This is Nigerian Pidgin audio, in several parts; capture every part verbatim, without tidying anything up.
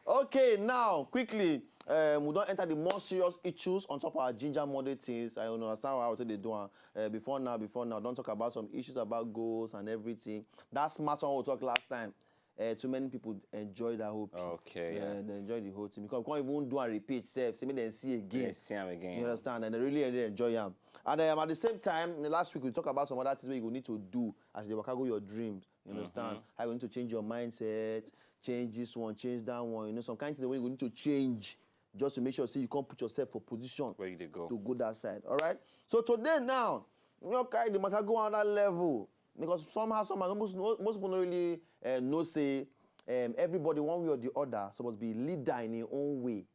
Okay, now quickly, um, we don enter the more serious issues on top of our Ginger Monday things. I don't understand how they do am. Uh, before now, before now, don talk about some issues about goals and everything. That smart one we talk last time. Uh, too many people enjoy that whole. Okay, yeah, yeah, they enjoy the whole thing because we can't even do and repeat self. See me then see again. They see am again. You understand? And they really, really enjoy am. And um, at the same time, the last week we talk about some other things where you go need to do as they waka go your dreams. You understand? How you need to change your mindset, change this one, change that one. You know, some kind of things where you go need to change just to make sure say you can't put yourself for position where you dey go to go that side. All right. So today now, we don carry the matter go another level because somehow, somehow, most, most people don't really uh, know say um, everybody one way or the other supposed to be leader in your own way.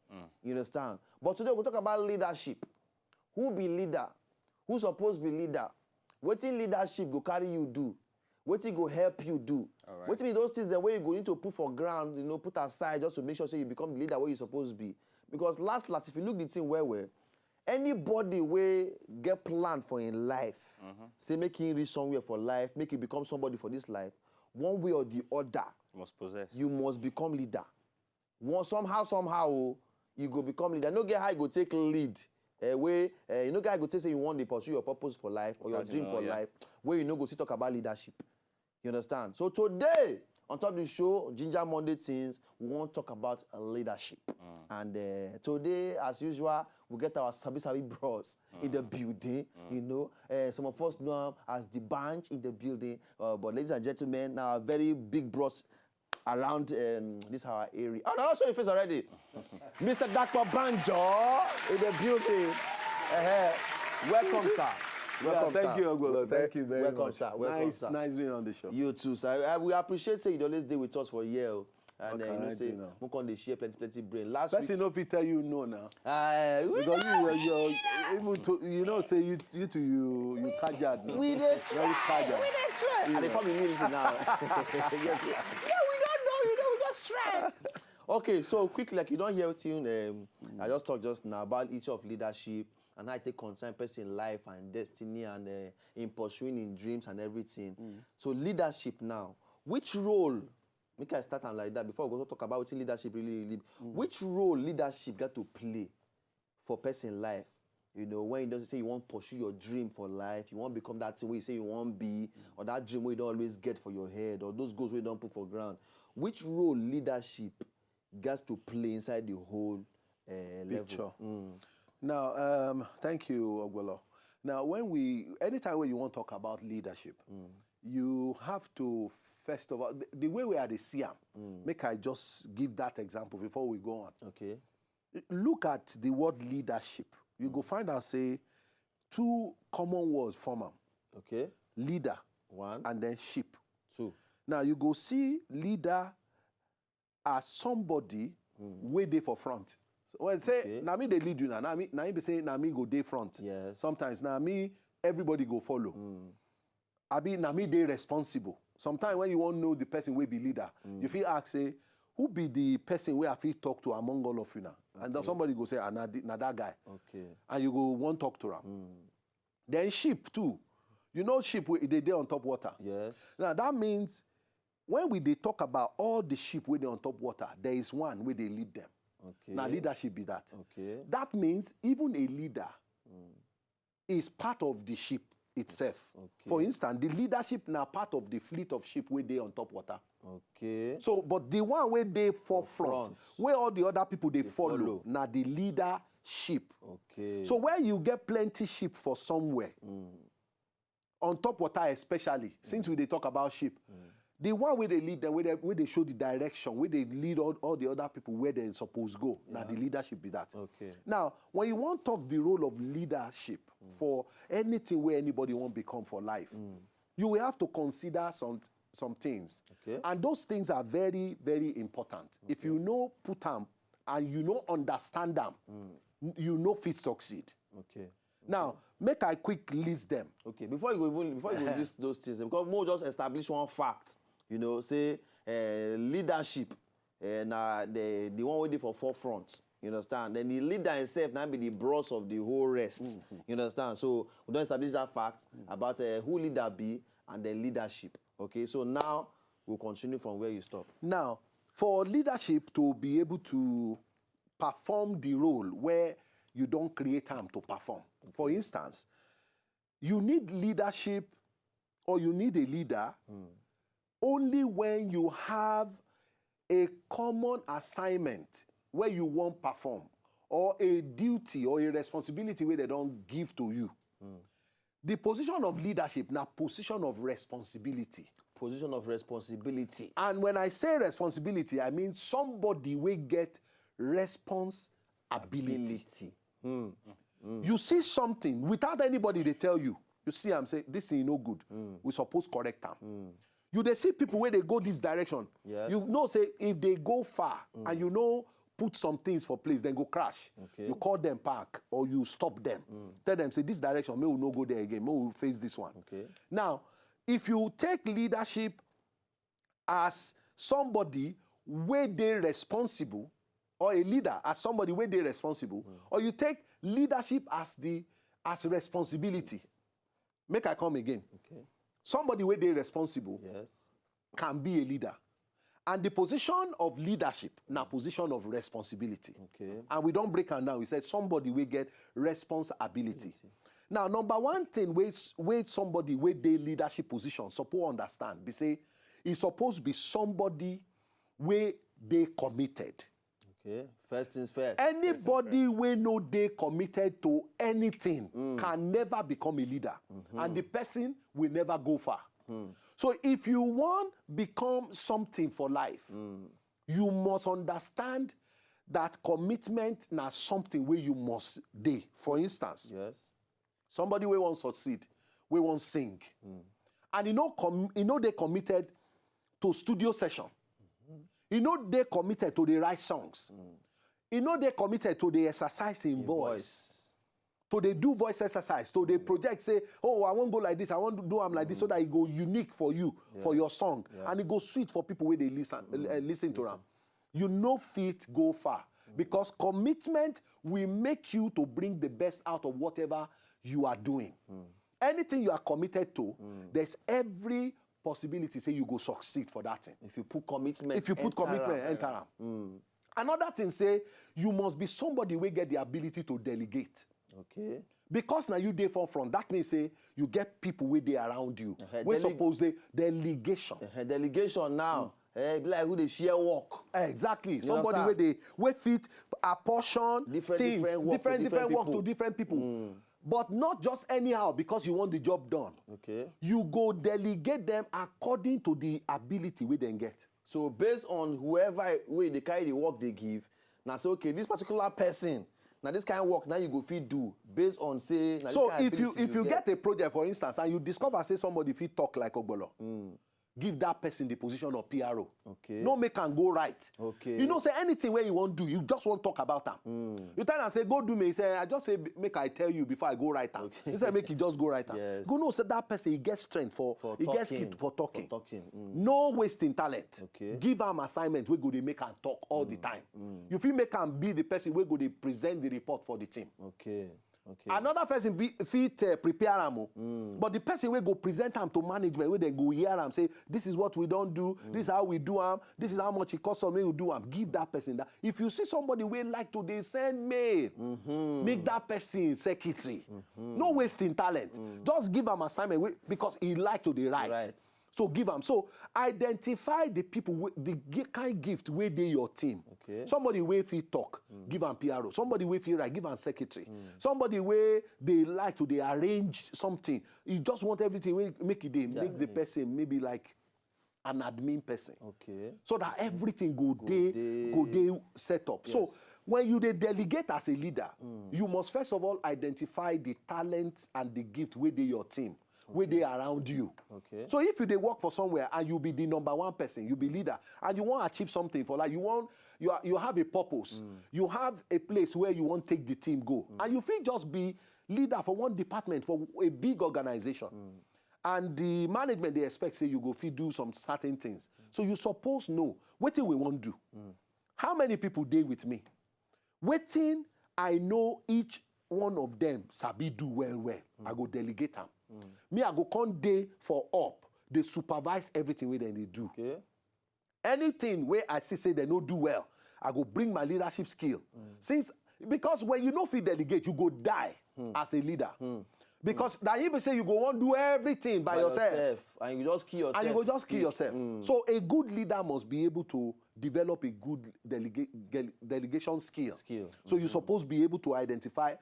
You understand? But today we go talk about leadership. Who be leader? Who suppose be leader? Wetin leadership go carry you do? Wetin go help you do? All right. Wetin be those things that where you go need to put for ground, you know, put aside just to make sure say you become the leader where you suppose be? Because last last, if you look the thing well well, anybody wey get plan for im life, say make him reach somewhere for life, make him become somebody for this life, one way or the other, you must possess. You must become leader. One, somehow, somehow, oh, you go become leader. No get how you go take lead. Uh, way, uh, you no get how you go take say you want to pursue your purpose for life or your dream for life, where you no go see talk about leadership. You understand? So today, on top of the show, Ginger Monday things, we want to talk about uh, leadership. And uh, today, as usual, we get our sabi sabi bros in the building. You know, uh, some of us know am as the bunch in the building. Uh, but ladies and gentlemen, now very big bros around um, this our area. Oh, no, no, show your face already. Mister Dakpo Banjo in the building. Uh-huh. Welcome, sir. Welcome, yeah, thank sir. You, Ogolo. Thank you very welcome, much. Sir. Welcome, nice, sir. Nice being on the show. You too, sir. I, we appreciate say you always dey with us for here. And uh, you know, say, we come dey share plenty, plenty brain. Last person week, no fit tell you no now. Uh, because you, you, you, even to, you know, say you, you to you, you cajard now. We dey try. Very cajard. We dey try. And the family listen now. Yes, yes. Yeah, we don't know, you know, we just try. Okay, so quickly, like you don't hear tune. Um, I just talked just now about issue of leadership and how it take concern person life and destiny and uh, in pursuing in dreams and everything. So leadership now, which role? Make I start am like that before we go talk about wetin leadership really, really. Which role leadership get to play for person life? You know, when you don say you wan pursue your dream for life, you wan become that thing wey you say you wan be, or that dream wey you don always get for your head, or those goals wey you don put for ground. Which role leadership gats to play inside the whole uh, level? Picture. Now, um, thank you, Ogolo. Now, when we, anytime when you want to talk about leadership, you have to, first of all, the, the way we are the C M, make I just give that example before we go on. Okay. Look at the word leadership. You go find out say two common words form am. Okay. Leader. One. And then ship. Two. Now, you go see leader as somebody wey dey for front. So when say, okay, na me dey lead you now, na me, na me be say na me go dey front. Yes. Sometimes na me everybody go follow. Abi na me dey responsible. Sometimes when you wan know the person wey be leader, you fit ask say, who be the person wey I fit talk to among all of you now? And then somebody go say, ah, na, the, na that guy. Okay. And you go wan talk to am. Then ship too. You know ship wey e dey dey on top water. Yes. Now that means when we dey talk about all the ship wey dey on top water, there is one wey dey lead them. Okay. Na leadership be that. Okay. That means even a leader is part of the ship itself. Okay. For instance, the leadership na part of the fleet of ship wey dey on top water. Okay. So, but the one wey dey forefront, front, wey all the other people dey follow, na the leadership. Okay. So when you get plenty ship for somewhere, on top water especially, since we dey talk about ship, the one wey dey lead them, wey dey, wey dey show the direction, wey dey lead all, all the other people where they suppose go, na the leadership be that. Okay. Now, when you wan talk the role of leadership for anything where anybody wan become for life, you will have to consider some, some things. Okay. And those things are very, very important. If you no put am and you no understand am, you no fit succeed. Okay. Now, make I quick list them. Okay, before you go even, before you go list those things, because we just establish one fact, you know, say uh, leadership uh, na the the one wey dey for forefront. You understand? Then the leader himself na be the bros of the whole rest. You understand? So we don establish that fact about uh, who leader be and the leadership. Okay, so now we'll continue from where you stop. Now, for leadership to be able to perform the role where you don't create time to perform. For instance, you need leadership or you need a leader only when you have a common assignment where you won't perform or a duty or a responsibility where they don't give to you. The position of leadership na position of responsibility. Position of responsibility. And when I say responsibility, I mean somebody will get response ability. Ability. You see something without anybody they tell you. You see, I'm saying this thing no good. We suppose correct them. You they see people where they go this direction. Yes. You know, say if they go far and you know put some things for place, then go crash. Okay. You call them back or you stop them. Tell them say this direction, may we no go there again. May we face this one. Okay. Now, if you take leadership as somebody where they responsible, or a leader as somebody where they responsible, or you take leadership as the as responsibility. Make I come again. Okay. Somebody where they responsible Yes. can be a leader. And the position of leadership na position of responsibility. Okay. And we don't break am down. We said somebody will get responsibility. Now, number one thing wey wey somebody wey dey leadership position suppose understand be say e suppose be somebody wey dey committed. Okay. First things first. Anybody wey no dey committed to anything can never become a leader, and the person will never go far. So if you wan become something for life, you must understand that commitment na something wey you must dey. For instance, Yes. somebody wey wan succeed, wey wan sing, and e no com e no dey committed to studio session, e no dey committed to dey write songs, e no dey committed to dey exercise im voice, to dey do voice exercise, to dey project say, oh, I wan go like this, I wan do am like this, so that e go unique for you, for your song, and e go sweet for people wey dey listen uh, listen to am. You no fit go far because commitment will make you to bring the best out of whatever you are doing. Anything you are committed to, there's every possibility say you go succeed for that thing. If you put commitment, If you put enter commitment, am. Enter am. Another thing say you must be somebody wey get the ability to delegate. Okay. Because now you dey for front, that means say you get people wey dey around you. Uh-huh. Wey Dele- suppose dey delegation. Uh, delegation now. Eh, be like who dey share work. Exactly. You Somebody understand? Wey dey wey fit apportion Different, things, different work to different different different work people. To different people. But not just anyhow because you want the job done. Okay. You go delegate them according to the ability wey dem get. So based on whoever wey dey carry the work they give, now say okay, this particular person, now this kind of work now you go fit do based on say. Na this So kind of if you ability if you get get a project, for instance, and you discover say somebody fit talk like Ogbolo, give that person the position of P R O. Okay. No make am go right. Okay. You know say anything where you wan do, you just wan talk about am. You tell am say go do me, he say I just say make I tell you before I go write am. He say make you just go write am. Yes. Go know say that person he get strength for, For he get talking. Skill for talking. For talking. Mm. No wasting talent. Okay. Give am assignment wey go dey make am talk all the time. You fit make am be the person wey go dey present the report for the team. Okay. Okay. Another person be, fit uh, prepare am o, but the person wey go present am to management, wey dem go hear am say this is what we don do, this is how we do am, this is how much e cost us make we do am, give that person that. If you see somebody wey like to dey send mail, make that person secretary. No waste im talent. Just give am assignment wey, because he like to dey write. Right. So give am. So identify the people, wey, the gi- kind gift wey dey your team. Okay. Somebody wey fit talk, give am P R O. Somebody wey fit write, give am secretary. Somebody wey dey like to dey arrange something. You just want everything wey make e dey make the person maybe like an admin person. Okay. So that everything go dey dey- go dey set up. So Yes. When you dey delegate as a leader, you must first of all identify the talent and the gift wey dey your team, wey dey around you. Okay. So if you dey work for somewhere and you be the number one person, you be leader, and you wan achieve something for life, you wan you are, you have a purpose, you have a place where you wan take the team go, and you fit just be leader for one department for a big organization, and the management dey expect say you go fit do some certain things. So you suppose know wetin we wan do. How many people dey with me? Wetin I know each one of them sabi do well well, I go delegate am. Me, I go come dey for up, dey supervise everything wey dem dey do. Okay. Anything wey I see say dem no do well, I go bring my leadership skill. Since, because when you no fit delegate, you go die as a leader. Because na you be say you go wan do everything by, By yourself. And you just kill yourself. And you go just kill yourself. So a good leader must be able to develop a good delega- gel- delegation skill. Skill. So you suppose be able to identify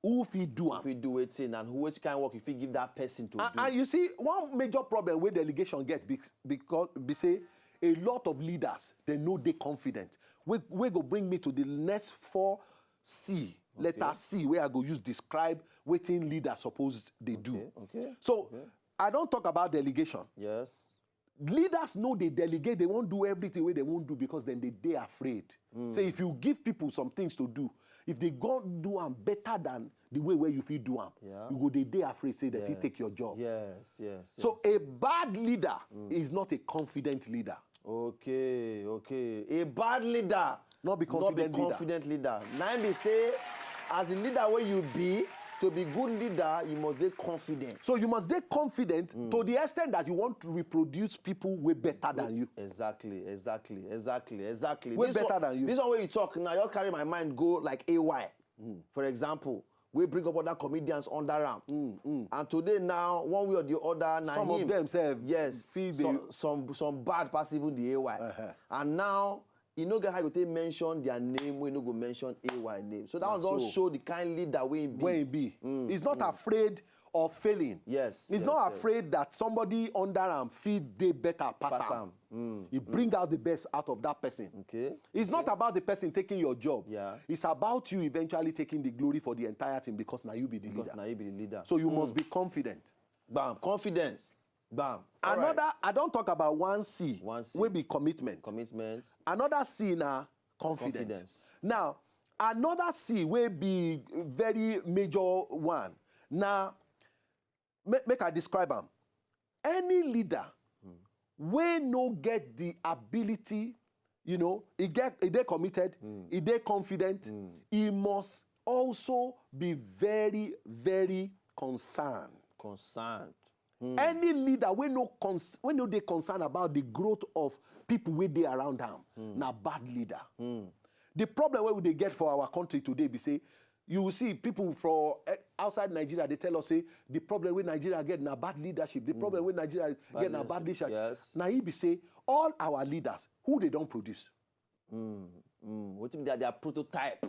who fit do am. If you do wetin and who, which kind of work you fit give that person to And, do. And you see, one major problem wey delegation get be, because be say a lot of leaders, they no dey confident. We, we go bring me to the next four C, letter C, where I go use describe wetin leaders suppose they do. Okay, okay, So I don't talk about delegation. Yes. Leaders know they delegate, they won't do everything where they won't do because then they they afraid. Say if you give people some things to do, if they go do am better than the way where you fit do am, Yeah. you go they they afraid say they fit take your job. Yes, yes. So yes. A bad leader is not a confident leader. Okay, okay. A bad leader. Not be confident Not be leader. Confident leader. Now be say, as the leader where you be, to be good leader, you must be confident. So you must be confident to the extent that you want to reproduce people way better than you. Exactly, exactly, exactly, exactly. Way This better one, than you. This one where you talk now, just carry my mind go like A Y. For example, we bring up other comedians under am. And today now, one way or the other, now Some him, of them sef yes, feel some, they- some some bad pass even the A Y. Uh-huh. And now, you know, how you take mention their name, we no go mention A Y name. So that one don't so. Show the kind leader we be. Where he be. He's not afraid of failing. Yes, He's yes, not yes. Afraid that somebody under am fit dey better pass Pass am. am. He bring out the best out of that person. Okay. It's not about the person taking your job. Yeah. It's about you eventually taking the glory for the entire thing because now you be the Because leader. Now you be the leader. So you must be confident. Bam, confidence. Bam. All right. Another, I don't talk about one C, One C. Will be commitment. Commitment. Another C na confidence. Confidence. Now, another C will be very major one. Now, make, make I describe am. Any leader wey no get the ability, you know, he get, he dey committed, he dey confident, he must also be very, very concerned. Concerned. Any leader wey no cons wey no dey concerned about the growth of people wey dey around am na bad leader. The problem wey we dey get for our country today be say you will see people for eh, outside Nigeria dey tell us say the problem wey Nigeria get na bad leadership. The problem wey Nigeria get na bad leadership, leadership. Yes. Na he be say all our leaders who they don produce. Mm, wetin be their, their prototype?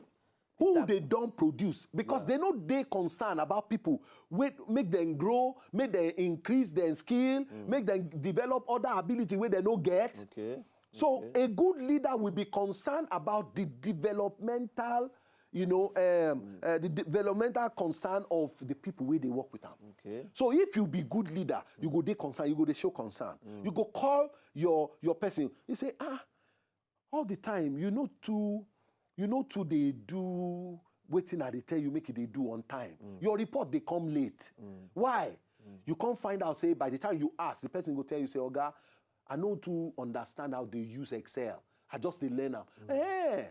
Who they don produce because they no dey concern about people wey make them grow, make them increase their skill, make them develop other ability wey they no get. Okay. So a good leader will be concerned about the developmental, you know, um, uh, the developmental concern of the people wey they work with am. Okay. So if you be good leader, you go dey concern, you go dey show concern. You go call your your person. You say, ah, all the time you know too you know too dey do wetin I dey tell you make you dey do on time. Your report dey come late. Why? You come find out say by the time you ask, the person go tell you say, oga, I no too understand how they use Excel, I just dey learn am. Eh,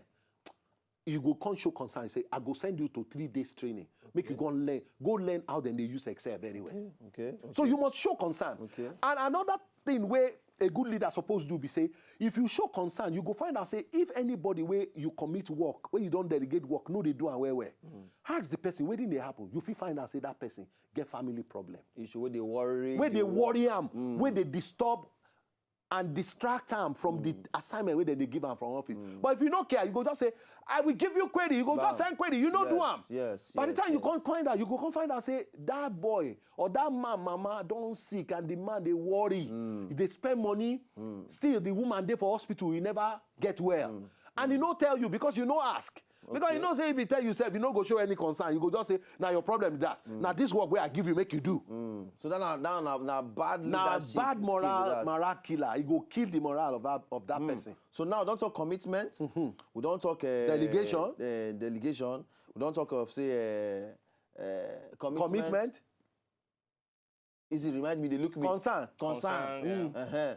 you go come show concern say I go send you to three days training make you go learn go learn how dem dey use Excel very well. Okay. So you must show concern. Okay. And another thing wey a good leader suppose do be say if you show concern you go find out say if anybody wey you commit work wey you don delegate work no dey do am well well, ask the person wetin dey happen, you fit find out say that person get family problem Issue where they worry. wey dey you worry am, wey dey disturb and distract am from the assignment wey dem dey give am from office. But if you no care, you go just say, I will give you query, you go just Bam. Send query, you no do Yes, am. yes, By the yes, time you yes. Come find out, you go come find out say that boy or that man mama don sick and the man dey worry, e dey spend money, still the woman dey for hospital, e never get well. And e no tell you because you no ask. Because you Okay. Know say if e tell you sef, you no go show any concern. You go just say, na your problem be that. Na this work wey I give you make you do. So that na, that na, na bad Na leadership bad skill be moral, that. Moral killer. E go kill the moral of that, of that person. So now we don talk commitment. We don talk uh, Delegation. Uh, delegation. We don talk of say uh, uh, commitment. Commitment, Easy remind me. They look me. Concern. Concern. Concern, yeah. Uh-huh.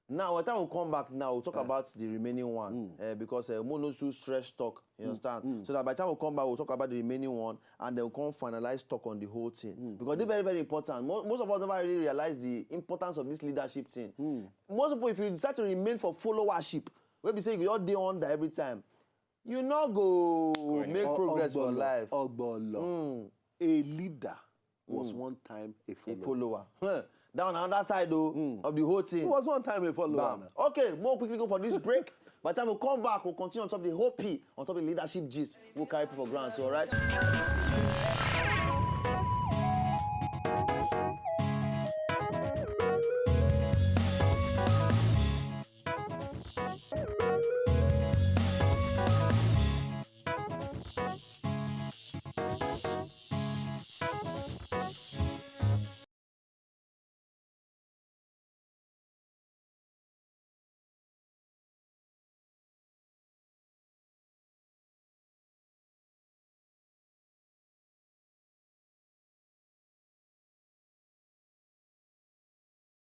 Now, by the time we come back now, we'll talk about the remaining one. Eh, because uh, Mo no too stretch talk, you understand? So that by the time we come back, we'll talk about the remaining one, and then we'll come finalize talk on the whole thing. Because they're very, very important. Mo- most of us never really realize the importance of this leadership thing. Most people, if you decide to remain for followership, where we say you all day on that every time, you not go make progress for life. Ogbolo. A leader was one time a A follower. Follower. Huh. Down on that side though of the whole thing. He was one time a follower. Bam. Okay, more quickly go for this break. By the time we come back, we'll continue on top of the whole P, on top of the leadership gist. We'll carry people for ground. So, all right.